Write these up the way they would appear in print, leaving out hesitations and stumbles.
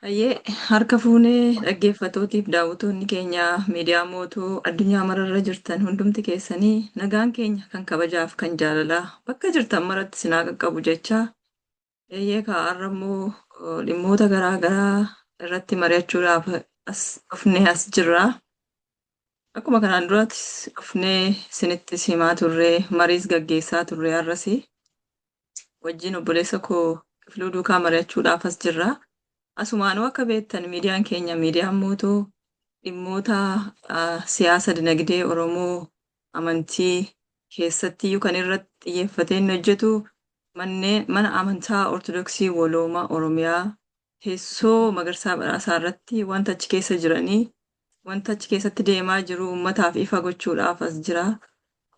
Hayyee harka fuunee dhaggeeffattootiif daawwattoonni keenya miidiyaa mootuu addunyaa mararra jirtan hundumti keessanii nagaan keenya kan kabajaaf kan jaalalaa bakka jirtan maratti sinaa qaqqabu jecha eeyyee kaa'arra immoo dhimmoota garaa garaa irratti mari'achuudhaaf as dhufnee as jirra. Akkuma kanaan duratti dhufnee isinittis himaa turre, mariis gaggeessaa turre, har'as wajjin obboleessa koo Kifluu duukaa mari'achuudhaaf as jirra. Asumaanuu akka beektan miidiyaan keenya miidiyaan mootuu dhimmoota siyaasa dinagdee Oromoo amantii keessattiyyuu kan irratti xiyyeeffatee inni hojjetu manneen mana amantaa Ortodoksii Walooma Oromiyaa teessoo Magarsaa Badhaasaa irratti wanta achi keessa jiranii wanta achi keessatti deemaa jiru uummataaf ifa gochuudhaaf as jira.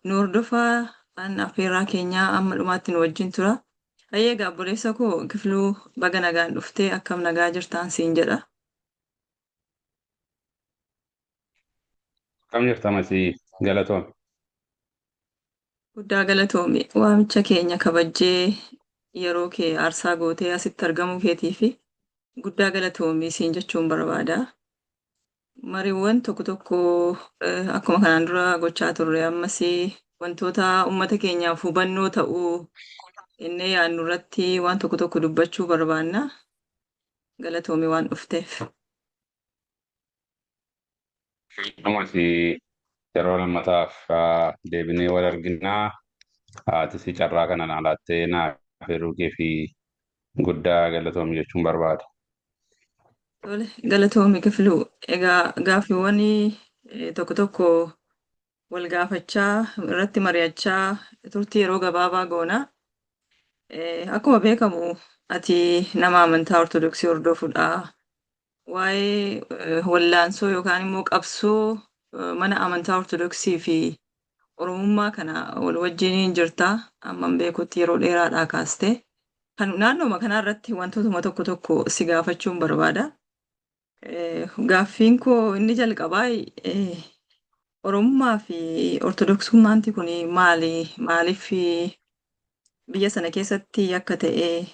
Nu hordofaa, an affeerraa keenyaa amma dhumaatti nu wajjin tura. Hayyee egaa obboleessa koo Kifluu, baga nagaan dhuftee, akkam nagaa jirtaan siin jedha. Akkam jirta Masii? Galatoom. Guddaa galatoomi, waamicha keenya kabajjee yeroo kee aarsaa gootee asitti argamuu keetii fi guddaa galatoomi siin jechuun barbaada. Mariiwwan tokko tokko akkuma kanaan dura gochaa turre ammas wantoota uummata keenyaaf hubannoo ta'uu inni yaadnu irratti waan tokko tokko dubbachuu barbaanna. Galatoomi waan dhufteef. Masii, yeroo lammataaf deebinee wal arginaa. Atis carraa kana naa laattee naa affeeruu kee fi guddaa galatoomi jechuun barbaada. Tole, galatoomi Kifluu. Egaa gaaffiiwwan tokko tokko wal gaafachaa irratti mari'achaa turtii yeroo gabaabaa goona. Akkuma beekamu ati nama amantaa Ortodoksii hordofudha. Waa'ee wallaansoo yookaan immoo qabsoo mana amantaa Ortodoksii fi Oromummaa kana wal wajjiniin jirta. Amman beekutti yeroo dheeraadhaa kaaste. Kan naannooma kanaa irratti wantootuma tokko tokko si gaafachuun barbaada. Gaaffiin koo inni jalqabaa Oromummaa fi Ortodoksummaanti kun maali? Maaliif biyya sana keessatti akka ta'e,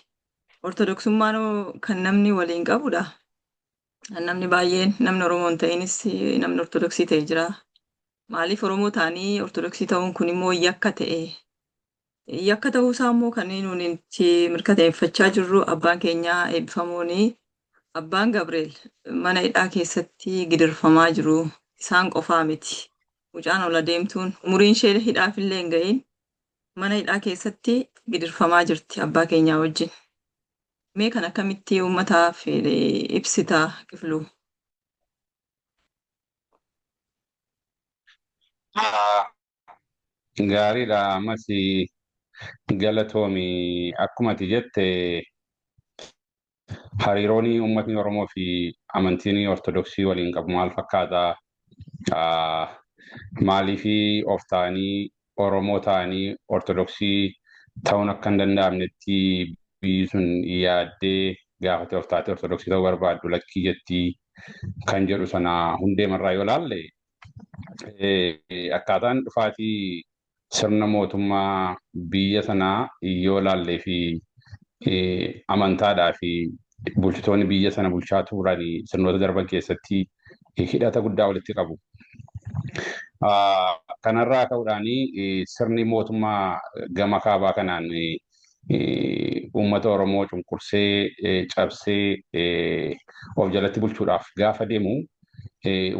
Ortodoksummaan kan namni waliin qabudha? Namni baay'een, namni Oromoo hin ta'inis namni Ortodoksii ta'e jira. Maaliif Oromoo ta'anii Ortodoksii ta'uun kun immoo yakka ta'e? Yakka ta'uusaa immoo kan nuti itti mirkaneeffachaa jirru abbaan keenya eebbifamoon abbaan Gabriel mana hidhaa keessatti gidirfamaa jiru. Isaan qofaa miti. Mucaan ol adeemtuun umuriin ishee hidhaaf illee hin ga'iin mana hidhaa keessatti gidirfamaa jirti abbaa keenyaa wajjin. Mee kan akkamitti uummataaf ibsita, Kifluu? Gaariidha, ammas galatoomi. Akkuma ati jette, hariiroon uummatni Oromoo fi amantiin Ortodoksii waliin qabu maal fakkaata? Maaliif of ta'anii Oromoo ta'anii Ortodoksii ta'uun akka hin danda'amnetti biyyi sun yaaddee gaafate of taatee Ortodoksii ta'uu barbaaddu lakkii jettii kan jedhu sana hundee marraa yoo laalle, akkaataan dhufaatii sirna mootummaa biyya sanaa yoo laallee fi amantaadhaa fi bulchitoonni biyya sana bulchaa turan sirnoota darban keessatti hidhata guddaa walitti qabu. Kanarraa ka'uudhaan sirni mootummaa gama kaabaa kanaan uummata Oromoo cunqursee cabsee of jalatti bulchuudhaaf gaafa deemu,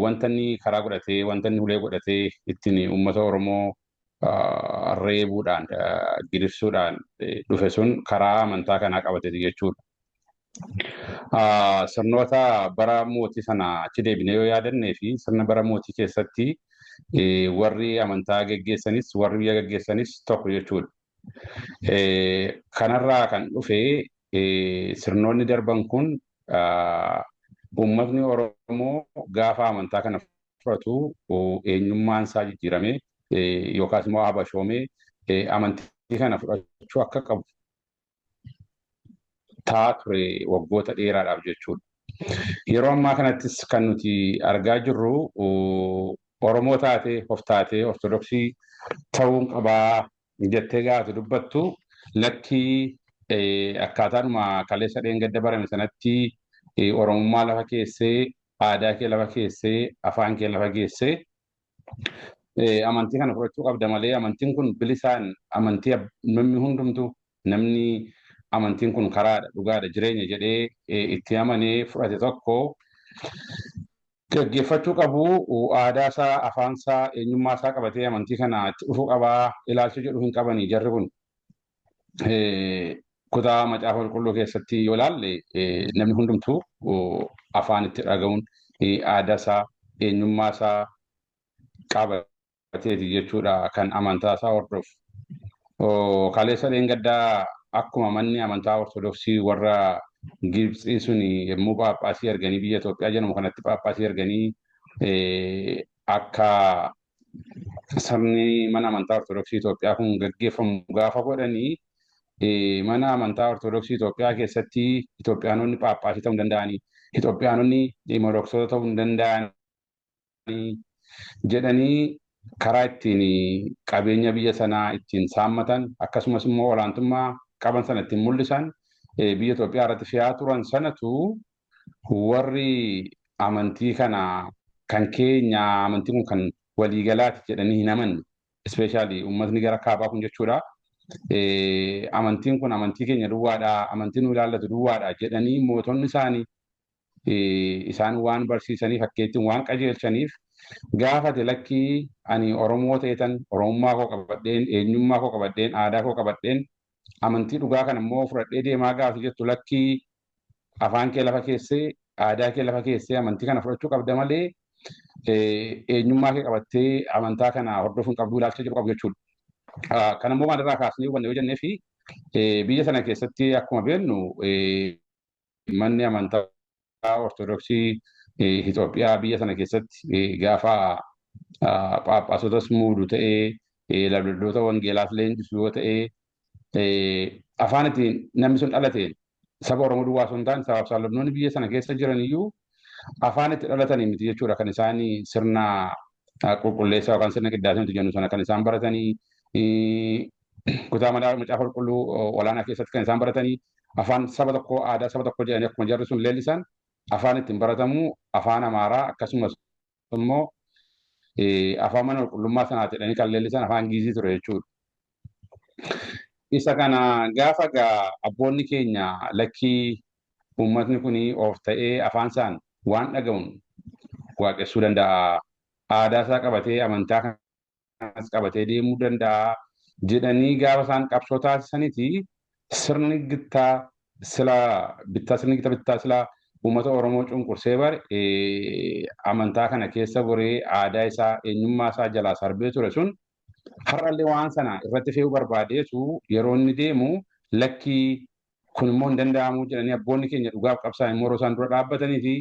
wanta inni karaa godhatee, wanta inni ulee godhatee ittiin uummata Oromoo reebuudhaan, gidirsuudhaan dhufe sun karaa amantaa kanaa qabateeti jechuudha. Sirnoota bara mootii sana achi deebinee yoo yaadannee fi sirna bara mootii keessatti warri amantaa geggeessanis warri biyya geggeessanis tokko jechuudha. Kanarraa kan dhufe sirnoonni darban kun uummatni Oromoo gaafa amantaa kana fudhatu eenyummaan isaa jijjiiramee yookaas immoo habashoomee amantii kana fudhachuu akka qabu ta'aa ture waggoota dheeraadhaaf jechuudha. Yeroo ammaa kanattis kan nuti argaa jirru Oromoo taatee of taatee Ortodoksii ta'uun qabaa jettee gaafa dubbattu, lakkii, akkaataadhuma kaleessa dheengadda barame sanatti Oromummaa lafa keessee, aadaa kee lafa keessee, afaan kee lafa keessee amantii kana fudhachuu qabda malee amantiin kun bilisaan amantii namni hundumtu namni amantiin kun karaadha, dhugaadha, jireenya jedhee itti amanee fudhate tokko gaggeeffachuu qabu. Aadaa isaa, afaan isaa, eenyummaa isaa qabatee amantii kana itti dhufuu qabaa ilaalcha jedhu hin qabanii jarri kun. Kutaa Macaafa Qulqulluu keessatti yoo ilaalle namni hundumtuu afaan itti dhaga'uun aadaa isaa, eenyummaa isaa qabateeti jechuudha kan amantaa isaa hordofu. Kaleessa dheengaddaa akkuma manni amantaa Ortodoksii warra Gibxii sun yommuu Phaaphaasii arganii biyya Itoophiyaa jedhamu kanatti Phaaphaasii arganii akka sirni mana amantaa Ortodoksii Itoophiyaa kun gaggeeffamu gaafa godhanii mana amantaa Ortodoksii Itoophiyaa keessatti Itoophiyaanonni Phaaphaasii ta'uu hin danda'anii, Itoophiyaanonni Moloksota ta'uu hin danda'anii jedhanii karaa ittiin qabeenya biyya sanaa ittiin saammatan akkasumas immoo olaantummaa qaban sana ittiin mul'isan biyya Itoophiyaa irratti fe'aa turan sanatu warri amantii kana kan keenya amantiin kun kan waliigalaati jedhanii hin amanne. Ispeeshaalii uummatni gara kaabaa kun jechuudha. Amantiin kun amantii keenya duwwaadha, amantii nu ilaallatu duwwaadha jedhanii mootonni isaanii isaan waan barsiisaniif akkeettiin waan qajeelchaniif gaafate lakkii ani Oromoo ta'etan Oromummaa koo qabadheen, eenyummaa koo qabadheen, aadaa koo qabadheen amantii dhugaa kana immoo fudhadhee deemaa gaafa jettu lakkii afaan kee lafa keessee, aadaa kee lafa keessee amantii kana fudhachuu qabda malee eenyummaa kee qabattee amantaa kana hordofuu hin qabdu ilaalcha jedhu qabu jechuudha. Kan immoo maalirraa kaasnee hubanne yoo jennee fi biyya sana keessatti akkuma beeknu manni amantaa Ortodoksii Itoophiyaa biyya sana keessatti gaafa Phaaphaasotas muudu ta'ee lallabdoota wangeelaas leenjisu yoo ta'ee afaan ittiin namni sun dhalateen saba Oromoo duwwaa osoo hin taane sabaaf sablammoonni biyya sana keessa jiran iyyuu afaan itti dhalatanii miti jechuudha kan isaan sirna qulqulleessaa yookaan sirna qiddaasee nuti jennu sana kan isaan baratanii kutaa Macaafa Qulqulluu olaanaa keessatti kan isaan baratanii afaan saba tokkoo aadaa saba tokkoo jedhanii akkuma jarri sun leellisan afaan ittiin baratamu afaan Amaaraa akkasumas immoo afaan mana qulqullummaa sanaa jedhanii kan leellisan afaan Giizii ture jechuudha. Isa kana gaafa gaa abboonni keenya lakkii uummatni kun of ta'ee afaan isaan waan dhaga'uun waaqessuu danda'a. Aadaa isaa qabatee amantaa kanas qabatee deemuu danda'a jedhanii gaafa isaan qabsoo taasisaniiti sirni gittaa silaa bittaa sirni gita bittaa silaa uummata Oromoo cunqursee bare amantaa kana keessa goree aadaa isaa eenyummaa isaa jalaa sarbee ture sun har'allee waan sana irratti fe'uu barbaadeetu yeroo inni deemu lakkii kun immoo hin danda'amu jedhanii abboonni keenya dhugaaf qabsaa'an immoo yeroo isaan dura dhaabbatanii fi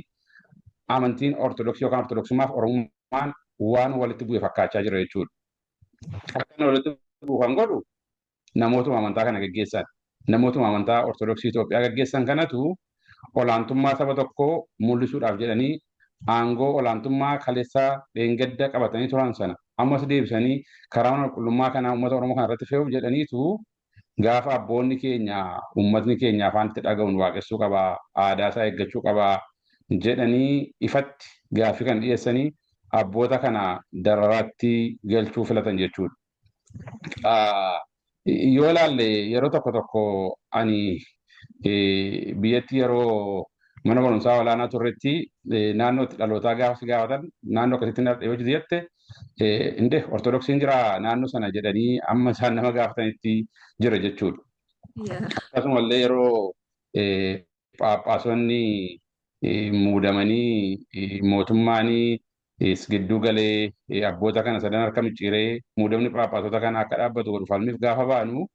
amantiin Ortodoksii yookaan Ortodoksummaaf Oromummaan waan walitti bu'e fakkaachaa jira jechuudha. Akka inni walitti bu'u kan godhu namootuma amantaa kana gaggeessan namootuma amantaa Ortodoksii Itoophiyaa gaggeessan kanatu olaantummaa saba tokkoo mul'isuudhaaf jedhanii aangoo olaantummaa kaleessaa dheengadda qabatanii turan sana ammas deebisanii karaa mana qulqullummaa kanaa uummata Oromoo kana irratti fe'uuf jedhaniitu gaafa abboonni keenya uummatni keenya afaan itti dhaga'uun waaqessuu qabaa, aadaa isaa eeggachuu qabaa jedhanii ifatti gaaffii kan dhiyeessanii abboota kana dararaatti galchuu filatan jechuudha. Yoo ilaalle yeroo tokko tokko ani biyyatti yeroo mana barumsaa olaanaa turretti naannoo itti dhalootaa gaafa si gaafatan naannoo akkasitti yoo jette inde Ortodoksiin jira naannoo sana jedhanii amma isaan nama gaafatanitti jira jechuudha. Akkasumallee yeroo Phaaphaasonni muudamanii mootummaan gidduu galee abboota kana sadan harka micciiree muudamni Phaaphaasota kana akka dhaabbatu godhu falmiif gaafa baanu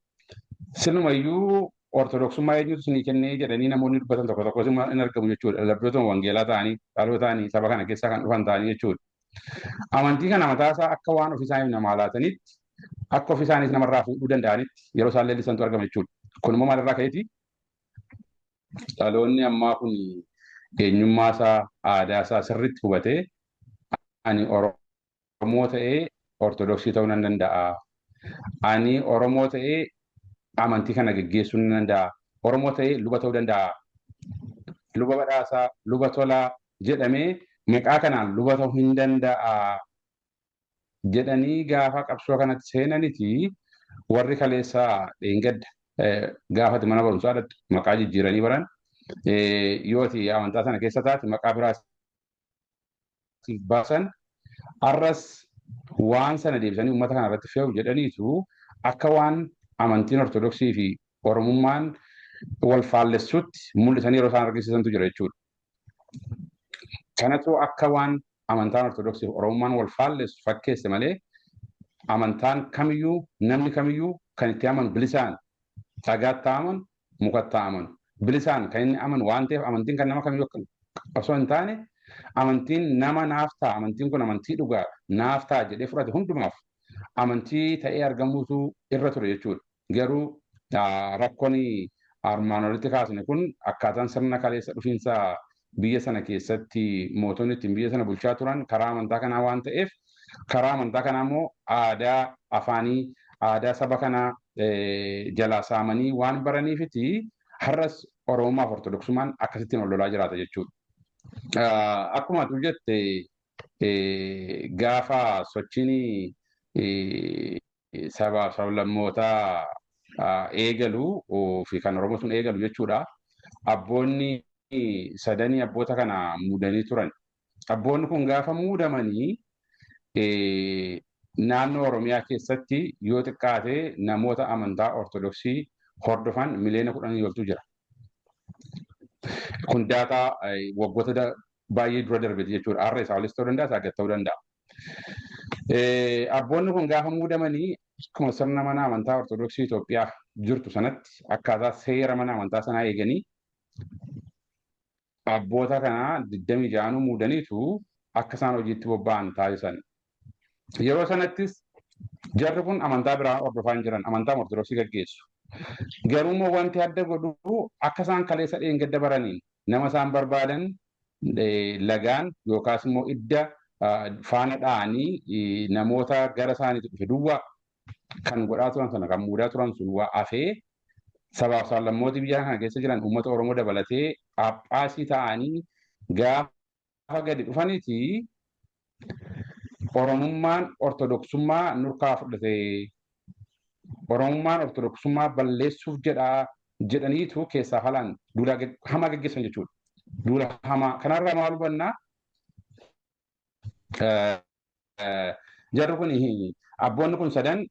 silumayyuu Ortodoksummaa eenyutu isinii kennee jedhanii namoonni dubbatan tokko tokkos hin argamu jechuudha. Lallabdootuma wangeelaa ta'anii dhaloota ta'anii saba kana keessaa kan dhufan ta'anii jechuudha. Amantii kana mataa isaa akka waan ofii isaaniif namaa laatanitti akka ofii isaaniis namarraa fuudhuu danda'anitti yeroo isaan leellisantu argama jechuudha. Kun immoo maalirraa ka'eeti? Dhaloonni ammaa kun eenyummaa isaa aadaa isaa sirriitti hubatee ani Oromoo ta'ee Ortodoksii ta'uu nan danda'a. Ani Oromoo ta'ee amantii kana geggeessuu nan danda'a. Oromoo ta'ee luba ta'uu danda'a. Luba Badhaasaa, Luba Tolaa jedhamee maqaa kanaan luba ta'uu hin danda'a jedhanii gaafa qabsoo kanatti seenaniti warri kaleessaa dheengadda gaafati mana barumsaa dhattu maqaa jijjiiranii baran yooti amantaa sana keessa taate maqaa biraa siif baasan arras waan sana deebisanii uummata kana irratti fe'u jedhaniitu akka waan amantiin Ortodoksii fi Oromummaan wal faallessutti mul'isanii yeroo isaan argisiisantu jira jechuudha. Kanatu akka waan amantaan Ortodoksii fi Oromummaan wal faallessu fakkeesse malee amantaan kamiyyuu namni kamiyyuu kan itti amanu bilisaan dhagaatti amanu mukatti amanu bilisaan kan inni amanu waan ta'eef amantiin kan nama kamiyyuu osoo hin taane amantiin nama naaf ta'a amantiin kun amantii dhugaadha naaf ta'a jedhee fudhate hundumaaf amantii ta'ee argamuutu irra ture jechuudha. Garuu rakkoon armaan olitti kaasne kun akkaataan sirna kaleessa dhufiinsa biyya sana keessatti mootonni ittiin biyya sana bulchaa turan karaa amantaa kanaa waan ta'eef karaa amantaa kanaa immoo aadaa afaanii aadaa saba kanaa jalaa saamanii waan baraniifiti har'as Oromummaaf Ortodoksummaan akkasittiin ol lolaa jiraata jechuudha. Akkuma atu jette gaafa sochiin sabaaf sablammootaa eegalu fi kan Oromoo sun eegalu jechuudha. Abboonni sadanii abboota kana muudanii turan. Abboonni kun gaafa muudamanii naannoo Oromiyaa keessatti yoo xiqqaate namoota amantaa Ortodoksii hordofan 10 miliyoona oltu jira. Kun daataa waggoota baay'ee dura darbete jechuudha. Har'a isaa olis ta'uu danda'a, isaa gad ta'uu danda'a. Abboonni kun gaafa muudamanii akkuma sirna mana amantaa Ortodoksii Itoophiyaa jirtu sanatti akkaataa seera mana amantaa sanaa eeganii abboota kanaa 26 muudaniitu akka isaan hojiitti bobba'an taasisan. Yeroo sanattis jarri kun amantaa biraa hordofaa hin jiran, amantaa Ortodoksii gaggeessu. Garuu immoo wanti adda godhu akka isaan kaleessa dheengadda baraniin nama isaan barbaadan lagaan yookaas immoo idda faana dha'anii namoota gara isaaniitti dhufe duwwaa kan godhaa turan sana kan muudaa turan sun waa hafee sabaaf sablammooti biyya kana keessa jiran uummata Oromoo dabalatee Phaaphaasii ta'anii gaafa gadi dhufaniiti Oromummaan Ortodoksummaa nurkaa fudhate Oromummaan Ortodoksummaa balleessuuf jedhaa jedhaniitu keessaa halaan duula hamaa gaggeessan jechuudha. Duula hamaa kanarraa maal hubannaa? Jarri kun abboonni kun sadan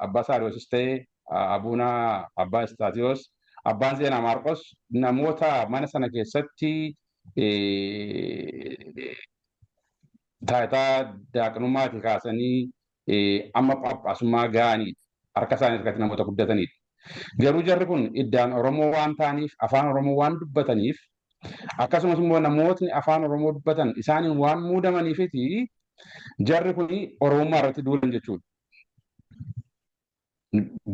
abbaa Saariyoosis ta'ee abuuna abbaa Istaatiyos abbaan Zeenaa Maarqos namoota mana sana keessatti taayitaa daaqnummaatii kaasanii amma Phaaphaasummaa ga'aniidha. Harka isaanii harkatti namoota guddatanidha. Garuu jarri kun iddaan Oromoo waan ta'aniif afaan Oromoo waan dubbataniif akkasumas immoo namootni afaan Oromoo dubbatan isaaniin waan muudamaniifiti jarri kun Oromummaa irratti duulan jechuudha.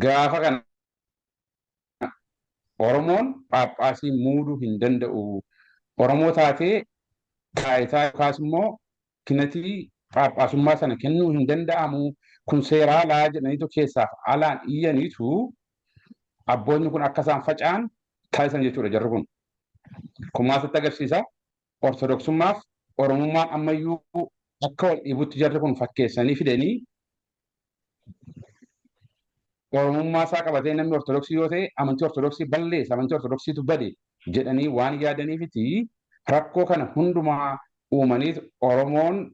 Gaafa kana Oromoon Phaaphaasii muuduu hin danda'u. Oromoo taatee taayitaa yookaas immoo kinatii Phaaphaasummaa sana kennuu hin danda'amu. Kun seeraa alaa jedhaniitu keessaaf alaan iyyaniitu abboonni kun akka isaan faca'an taasisan jechuudha jarri kun. Kun maal agarsiisa? Ortodoksummaaf Oromummaan ammayyuu akka wal dhiibutti jarri kun fakkeessanii fidanii Oromummaa isaa qabatee namni Ortodoksii yoo ta'e amantii Ortodoksii balleessa, amantii Ortodoksiitu bade jedhanii waan yaadaniifiti rakkoo kana hundumaa uumaniit Oromoon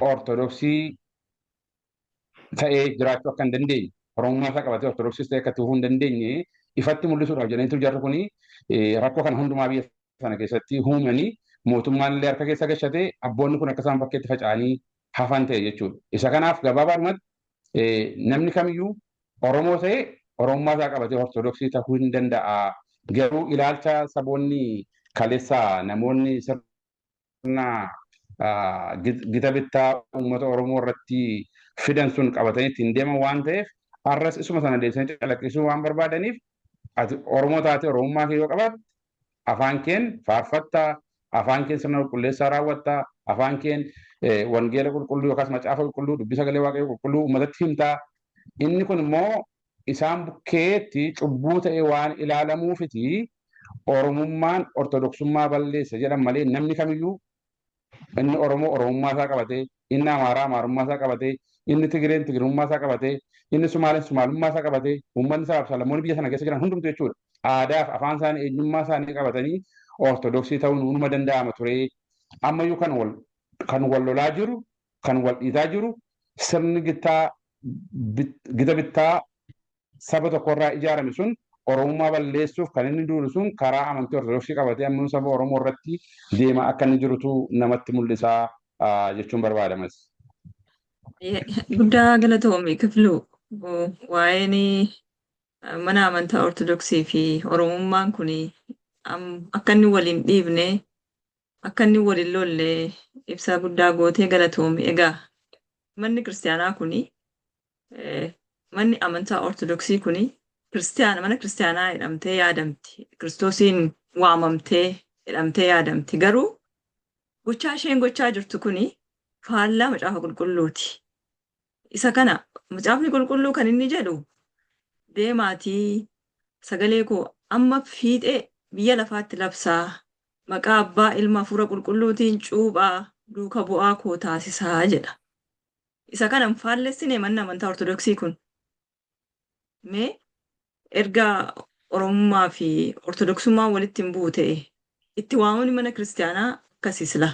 Ortodoksii ta'ee jiraachuu akka hin dandeenye, Oromummaa isaa qabatee Ortodoksiis ta'ee akka itti fufuu hin dandeenye ifatti mul'isuudhaaf jedhaniitu jarri kuni rakkoo kana hundumaa biyya sana keessatti uumanii mootummaan illee harka keessa gashatee abboonni kun akka isaan bakkeetti faca'anii hafan ta'e jechuudha. Isa kanaaf gabaabaadhumatti namni kamiyyuu Oromoo ta'e Oromummaa isaa qabatee Ortodoksii ta'uu hin danda'a. Garuu ilaalcha saboonni kaleessaa namoonni sirna gita bittaa uummata Oromoo irratti fidan sun qabatanii ittiin deeman waan ta'eef har'as isuma sana deebisanii calaqqisiisuu waan barbaadaniif ati Oromoo taatee Oromummaa kee yoo qabaatte afaan keen faarfattaa, afaan keen sirna qulqulleessaa raawwattaa, afaan keen wangeela qulqulluu yookaas macaafa qulqulluu dubbii sagalee Waaqayyoo qulqulluu uummatatti himtaa. Inni kun immoo isaan bukkeetti cubbuu ta'e waan ilaalamuufiti Oromummaan Ortodoksummaa balleessa jedhan malee namni kamiyyuu inni Oromoo Oromummaa isaa qabatee, inni Amaaraa Amaarummaa isaa qabatee, inni Tigireen Tigirummaa isaa qabatee, inni Sumaaleen Sumaalummaa isaa qabatee, uummanni sabaaf sablammoonni biyya sana keessa jiran hundumtu jechuudha. Aadaa fi afaan isaanii eenyummaa isaanii qabatanii Ortodoksii ta'uun hunduma danda'ama ture. Ammayyuu kan wal lolaa jiru, kan wal dhiitaa jiru, sirni gita bittaa saba tokkorraa ijaarame sun Oromummaa balleessuuf kan inni duulu sun karaa amantii Ortodoksii qabatee ammoo saba Oromoo irratti deema akka inni jirutu namatti mul'isaa jechuun barbaadamas. Guddaa galatoomi Kifluu. Waa'een mana amantaa Ortodoksii fi Oromummaan kun akka inni waliin dhiibne, akka inni waliin lolle ibsa guddaa gootee galatoomi. Egaa manni kiristaanaa kun, manni amantaa Ortodoksii kun kiristaana, mana kiristaanaa jedhamtee yaadamti. Kiristoosiin waamamtee jedhamtee yaadamti. Garuu gochaa isheen gochaa jirtu kun faallaa Macaafa Qulqulluuti. Isa kana Macaafni Qulqulluu kan inni jedhu, deemaatii sagalee koo amma fiixee biyya lafaatti labsaa, maqaa Abbaa, Ilma, Hafuura Qulqulluutiin cuuphaa, duuka bu'aa koo taasisaa jedha. Isa kana hin faallessine manni amantaa Ortodoksii kun? Mee erga Oromummaa fi Ortodoksummaan walitti hin bu'u ta'e, itti waamamni mana kiristaanaa akkasii sila.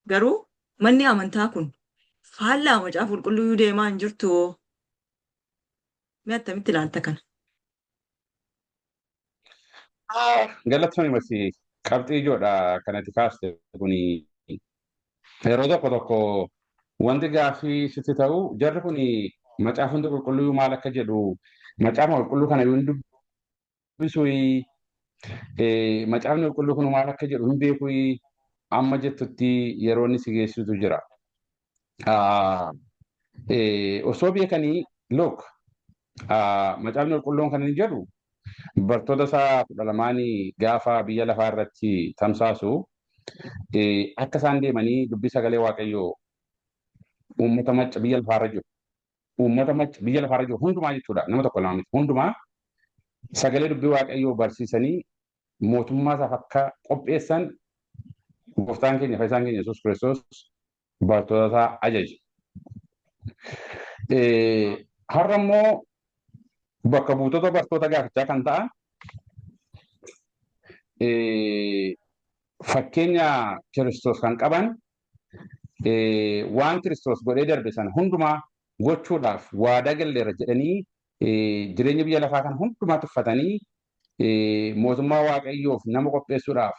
Garuu manni amantaa kun faallaa Macaafa Qulqulluu deemaa hin jirtu hoo? Mee attamitti ilaalta kana? Galatoonni masi qabxii ijoodha kanatti kaaste kuni. Yeroo tokko tokko wanti gaaffii sitti ta'u, jarri kun Macaafni Qulqulluu maal akka jedhu, Macaafa Qulqulluu kana yoo dubbisu Macaafni Qulqulluu kun maal akka jedhu hin beeku amma jettutti yeroo inni si geessisu jira. Osoo beekanii, look, Macaafni Qulqulluun kan inni jedhu, bartoota isaa 12 gaafa biyya lafaa irratti tamsaasu, akka isaan deemanii dubbii sagalee Waaqayyoo uummata macca biyya lafaarra jiru, uummata macca biyya lafaarra jiru hundumaa jechuudha, nama tokko lama miti, hundumaa sagalee dubbii Waaqayyoo barsiisanii mootummaa isaaf akka qopheessan gooftaan keenya, fayyisaan keenya Yesuus Kiristoos bartoota isaa ajaje. Har'a immoo bakka buutota bartoota gaafichaa kan ta'an, fakkeenya Kiristoos kan qaban, waan Kiristoos godhee darbe sana hundumaa gochuudhaaf waadaa galleerra jedhanii, jireenya biyya lafaa kana hundumaa tuffatanii mootummaa Waaqayyoof nama qopheessuudhaaf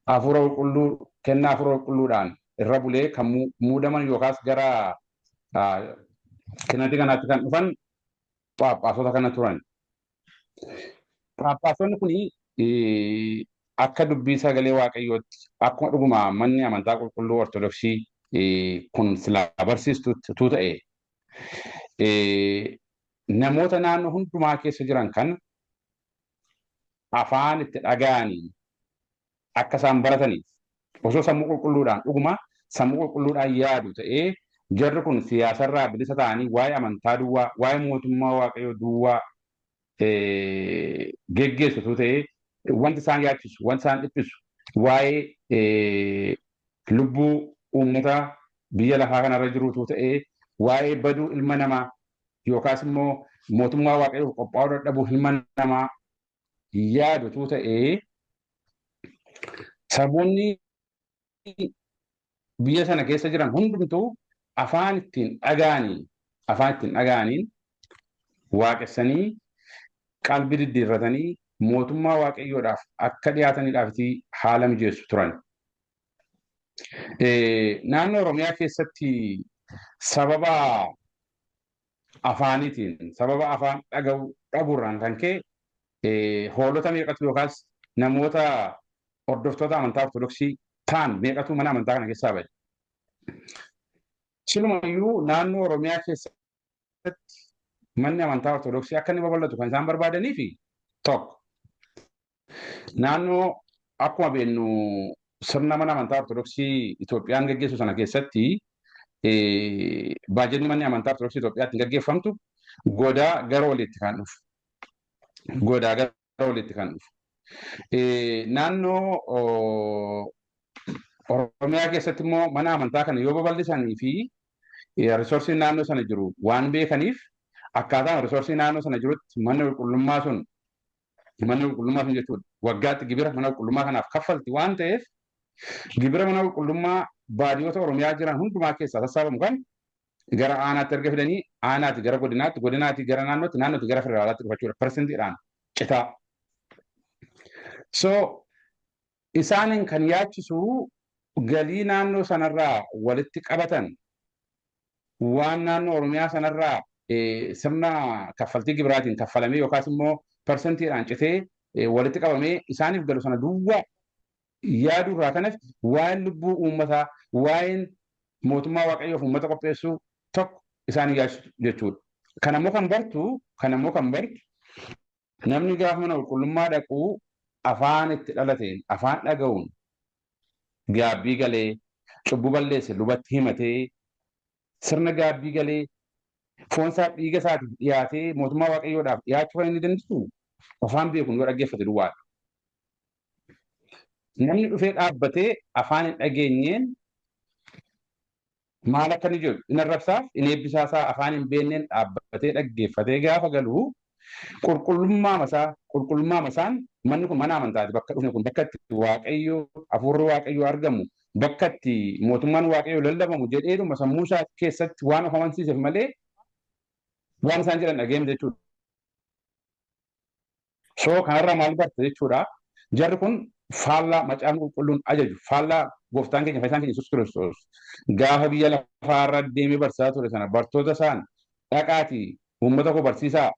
hafuura Qulqulluu, kennaa Hafuura Qulqulluudhaan irra bulee kan muudaman yookaas gara kennatti kanaatti kan dhufan Phaaphaasota kana turan. Phaaphaasonni kun akka dubbii sagalee Waaqayyootti, akkuma dhuguma manni amantaa qulqulluu Ortodoksii kun silaa barsiistu ta'e, namoota naannoo hundumaa keessa jiran kan afaan itti dhaga'anii akka isaan barataniif, osoo sammuu qulqulluudhaan, dhuguma sammuu qulqulluudhaan yaadu ta'ee, jarri kun siyaasarraa bilisa ta'anii waa'ee amantaa duwwaa, waa'ee mootummaa Waaqayyoo duwwaa geggeessu ta'ee, wanti isaan yaachisu, wanti isaan dhiphisu waa'ee lubbuu uummata biyya lafaa kanarra jirutu ta'ee, waa'ee baduu ilma namaa yookaas immoo mootummaa Waaqayyoof qophaa'uu dadhabuu ilma namaa yaadutu ta'ee, saboonni biyya sana keessa jiran hundumtuu afaan ittiin dhaga'aniin waaqessanii, qalbii diddiirratanii mootummaa Waaqayyoodhaaf akka dhiyaataniidhaaf haala mijeessu turan. Naannoo Oromiyaa keessatti sababa afaaniitiin, sababa afaan dhabuurraan kan ka'e, hoolota meeqatu yookaas namoota hordoftoota amantaa Ortodoksii ta'an meeqatu mana amantaa kana keessaa ba'e? Silumayyuu naannoo Oromiyaa keessatti manni amantaa Ortodoksii akka inni babal'atu kan isaan barbaadanii fi tokko, naannoo akkuma beeknu sirna mana amantaa Ortodoksii Itoophiyaan gaggeessu sana keessatti baajetni manni amantaa Ortodoksii Itoophiyaatti gaggeeffamtu godaa gara oliitti kan dhufu. Godaa gara olitti kan dhufu. Naannoo Oromiyaa keessatti immoo mana amantaa kana yoo babal'isanii fi riisorsiin naannoo sana jiru waan beekaniif akkaataan riisorsii naannoo sana jirutti manni qulqullummaa sun jechuudha waggaatti gibira mana qulqullummaa kanaaf kaffalti waan ta'eef gibira mana qulqullummaa baadiyyoota Oromiyaa jiran hundumaa keessaa sassaabamu kan gara aanaatti erga fidanii aanaatti gara godinaatti godinaatti gara naannootti naannootti gara federaalaatti dhufa jechuudha parsantiidhaan citaa. So isaaniin kan yaachisu galii naannoo sanarraa walitti qabatan waan naannoo Oromiyaa sanarraa sirna kaffaltii gibiraatiin kaffalamee yookaas immoo parsantiidhaan citee walitti qabamee isaaniif galu sana duwwaa yaaduurraa kanaaf waa'een lubbuu uummataa waa'een mootummaa waaqayyoof uummata qopheessuu tokko isaanii yaachisu jechuudha. Kanammoo kan bartu namni gaafa mana qulqullummaa dhaqu afaan itti dhalateen afaan dhaga'uun gaabbii galee cubbuu balleesse lubatti himatee sirna gaabbii galee foon isaa dhiiga isaatiif dhiyaatee mootummaa waaqayyoodhaaf dhiyaachuu kan inni danda'u afaan beekuun yoo dhaggeeffate duwwaadha. Namni dhufee dhaabbatee afaan hin dhageenyeen maal akka inni jedhu inni arrabsaaf inni eebbisaasaa afaan hin beekneen dhaabbatee dhaggeeffatee gaafa galu qulqullummaa masaan manni kun mana amantaati bakka dhufne kun bakka itti waaqayyo hafuurri waaqayyo argamu bakka itti mootummaan waaqayyo lallabamu jedheedhuma sammuu isaa keessatti waan of amansiiseef malee waan isaan jedhan dhageenya jechuudha. So kanarraa maal barta jechuudha. Jarri kun faallaa macaafni qulqulluun ajaju faallaa gooftaan keenya fayyisaan keenya Yesuus Kiristoos gaafa biyya lafaarra deemee barsiisaa ture sana bartoota isaan dhaqaatii uummata koo barsiisaa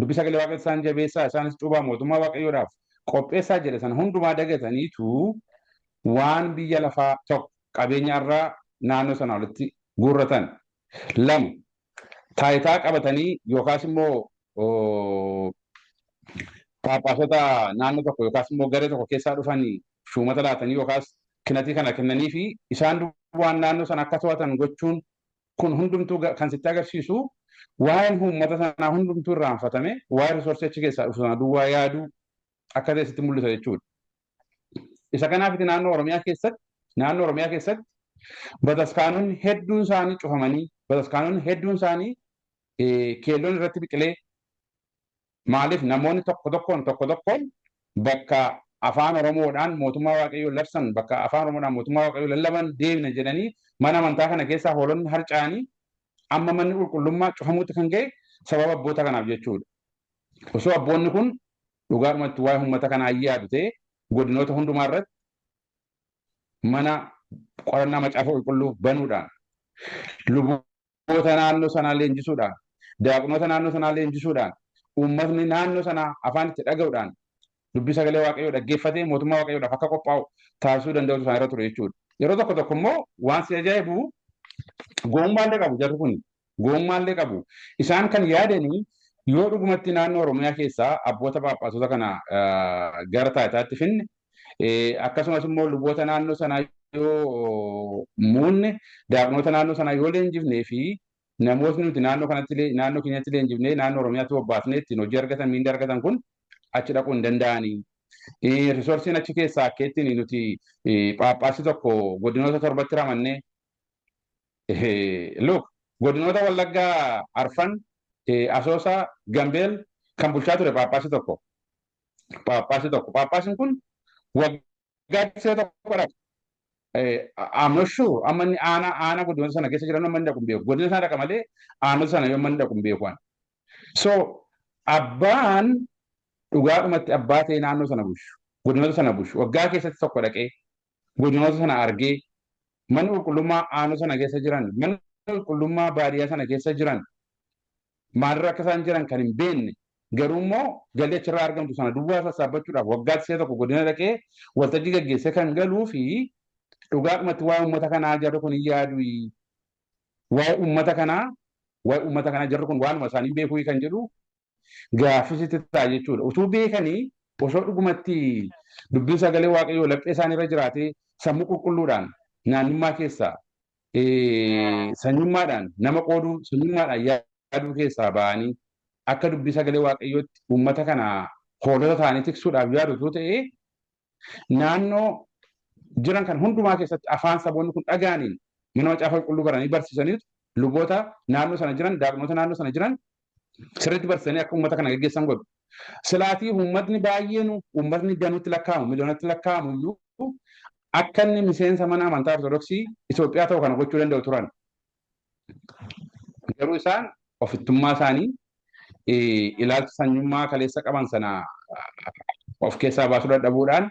dubbii sagalee waaqa isaan jabeessaa isaanis cuubaa mootummaa waaqayyoodhaaf qopheessaa jedhe sana hundumaa dagataniitu waan biyya lafaa tokko qabeenyaarraa naannoo sana walitti guurratan. Lama taayitaa qabatanii yookaas immoo Paappaasota naannoo tokko yookaas immoo garee tokko keessaa dhufanii shuumata laatanii yookaas kinatii kana kennanii fi isaan waan naannoo sana akka to'atan gochuun kun hundumtuu kan sitti agarsiisu waa'een uummata sanaa hundumtuu irraanfatame waa'ee riisoorsii achi keessaa dhufu sana duwwaa yaaduu akka ta'e sitti mul'isa jechuudha. Isa kanaafiti naannoo Oromiyaa keessatti bataskaanonni hedduun isaanii cufamanii bataskaanonni hedduun isaanii keelloon irratti biqilee maaliif namoonni tokko tokkoon bakka afaan Oromoodhaan mootummaa waaqayyoo labsan bakka afaan Oromoodhaan mootummaa waaqayyoo lallaban deemna jedhanii mana amantaa kana keessaa hoolonni harca'anii amma manni qulqullummaa cufamuutti kan ga'e sababa abboota kanaaf jechuudha. Osoo abboonni kun dhugaadhumatti waa'ee uummata kanaa yaadu ta'e godinoota hundumaa irratti mana qorannaa macaafa qulqulluu banuudhaan luboota naannoo sanaa leenjisuudhaan daaqnoota naannoo sanaa leenjisuudhaan uummatni naannoo sanaa afaan itti dhaga'uudhaan dubbii sagalee waaqayyoo dhaggeeffatee mootummaa waaqayyoodhaaf akka qophaa'u taasisuu danda'u isaan irra ture jechuudha. Yeroo tokko tokko immoo waan si ajaa'ibu goommaallee qabu jarri kun goommaallee qabu. Isaan kan yaadanii yoo dhugumatti naannoo Oromiyaa keessaa abboota paappaasota kana gara taayitaatti finne akkasumas immoo luboota naannoo sanaa yoo muunne daaqnoota naannoo sanaa yoo leenjifnee fi namootni nuti naannoo kanatti naannoo keenyatti leenjifnee naannoo Oromiyaatti bobbaasnee ittiin hojii argatan miinda argatan kun achi dhaquu hin danda'anii. Riisorsiin achi keessaa akka ittiin nuti paappaasii tokko godinoota torbatti ramannee look godinoota Wallaggaa Arfan Asoosaa Gambeel kan bulchaa ture paappaasii tokko. Paappaasiin kun waggaa tokko dhaqa. I'm not sure amma inni aanaa godinoota sana keessa jiran amma inni dhaqu hin beeku. Godina sana dhaqa malee aanota sana yoo amma inni dhaqu hin beeku. So abbaan dhugaadhumatti abbaa ta'e naannoo sana bulchu godinoota sana bulchu waggaa keessatti tokko dhaqee godinoota sana argee manni qulqullummaa aanoo sana keessa jiran manni qulqullummaa baadiyyaa sana keessa jiran maalirra akka isaan jiran kan hin beekne garuu immoo galii achirraa argamtu sana duwwaa sassaabbachuudhaaf waggaatti si'a tokko godina dhaqee waltajjii gaggeessee kan galuu fi dhugaadhumatti waa'ee uummata kanaa jarri kun hin yaadu. Waa'ee uummata kanaa jarri kun waanuma isaanii beekuu kan jedhu gaaffisitti ta'a jechuudha. Utuu beekanii osoo dhugumatti dubbiin sagalee waaqayyoo laphee isaanii irra jiraatee sammuu qulqulluudhaan naannummaa keessaa sanyummaadhaan nama qooduu sanyummaadhaan yaaduu keessaa ba'anii akka dubbii sagalee waaqayyootti uummata kana Hoolota ta'anii tiksuudhaaf yaadu utuu ta'ee naannoo jiran kan hundumaa keessatti afaan saboonni kun dhaga'aniin mana macaafa qulqulluu baranii barsiisaniitu luboota naannoo sana jiran, daaqnoota naannoo sana jiran sirriitti barsiisanii akka uummata kana gaggeessan godhu. Silaatii uummatni baay'een, uummatni danuutti lakkaa'amu, miliyoonatti lakkaa'amu iyyuu akka inni miseensa mana amantaa Ortodoksii Itoophiyaa ta'u kana gochuu danda'u turan. Garuu isaan ofittummaa isaanii, ilaalcha sanyummaa kaleessa qaban sana of keessaa baasuu dadhabuudhaan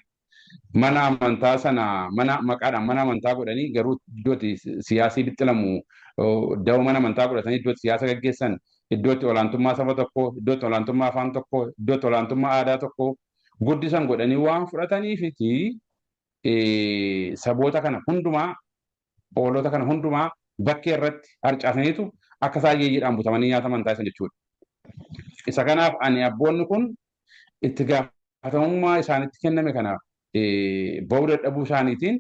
mana amantaa sana mana maqaadhaan mana amantaa godhanii, garuu iddootti siyaasii bixxilamu da'oo mana amantaa godhatanii iddootti siyaasa gaggeessan, iddootti olaantummaa saba tokkoo, iddootti olaantummaa afaan tokkoo, iddootti olaantummaa aadaa tokkoo guddisan godhanii waan fudhataniifiti saboota kana hundumaa, hoolota kana hundumaa bakkee irratti harcaasaniitu akka isaan yeeyyiidhaan butamanii nyaataman taasisan jechuudha. Isa kanaaf ani abboonni kun itti gaafatamummaa isaanitti kenname kana ba'uu dadhabuu isaaniitiin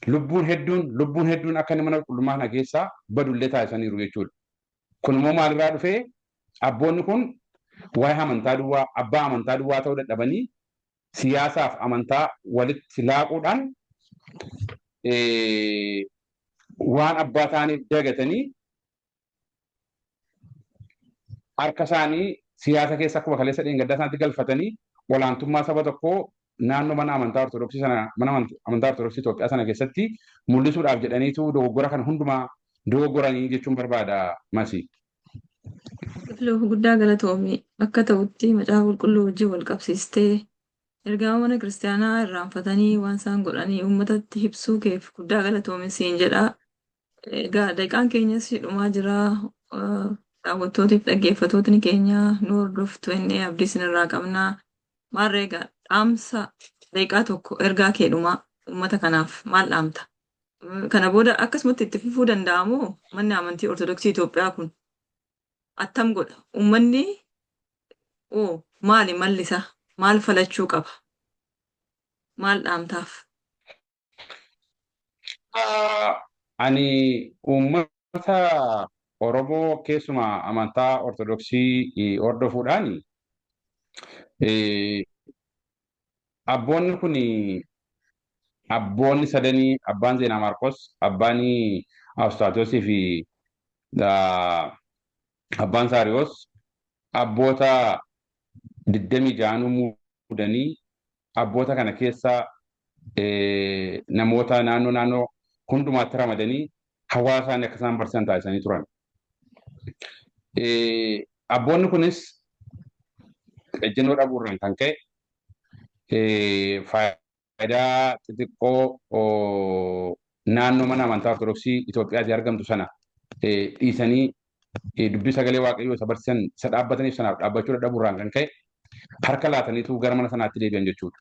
lubbuun hedduun akka inni mana qulqullummaa kana keessaa badullee taasisaniiru jechuudha. Kun immoo maalirraa dhufee? Abboonni kun waa'ee amantaa duwwaa, abbaa amantaa duwwaa ta'uu dadhabanii siyaasaaf amantaa walitti laaquudhaan waan abbaa ta'aniif dagatanii harka isaanii siyaasa keessa akkuma kaleessa dheengaddaa isaanitti galfatanii olaantummaa saba tokkoo naannoo mana amantaa Ortodoksii sana, mana amantaa Ortodoksii Itoophiyaa sana keessatti mul'isuudhaaf jedhaniitu dogoggora kana hundumaa dogoggoranii jechuun barbaada, Masi. Kifluu, guddaa galatoomi. Akka ta'utti macaafa qulqulluu wajjin wal qabsiistee ergama mana kiristaanaa irraanfatanii waan isaan godhanii uummatatti ibsuu keef guddaa galatoomi siin jedha. Egaa daqiiqaan keenyas dhumaa jira. Daawwattootiif dhaggeeffattootni keenya nu hordoftu inni abdii isinirraa qabna. Maarree egaa dhaamsa daqiiqaa tokko, ergaa kee dhumaa uummata kanaaf maal dhaamta? Kana booda akkasumatti itti fufuu danda'amoo manni amantii Ortodoksii Itoophiyaa kun attam godha? Uummanni oo maali malli isaa? Maal falachuu qaba? Maal dhaamtaaf? Ani uummata Oromoo keessumaa amantaa Ortodoksii hordofuudhaan, abboonni kun, abboonni sadanii, abbaan Zeenaa Maarqos, abbaan Awustaatosii fi abbaan Saariyoos, abboota 26nuu muudanii abboota kana keessa namoota naannoo naannoo hundumaatti ramadanii hawaasa isaanii akka isaan barsiisan taasisanii turan. Abboonni kunis ejjennoo dhabuurraan kan ka'e, faayidaa xixiqqoo naannoo mana amantaa Ortodoksii Itoophiyaatii argamtu sana dhiisanii dubbii sagalee Waaqayyoo isa barsiisan isa dhaabbataniif sanaaf dhaabbachuu dadhabuurraan kan ka'e harka laataniitu gara mana sanaatti deebi'an jechuudha.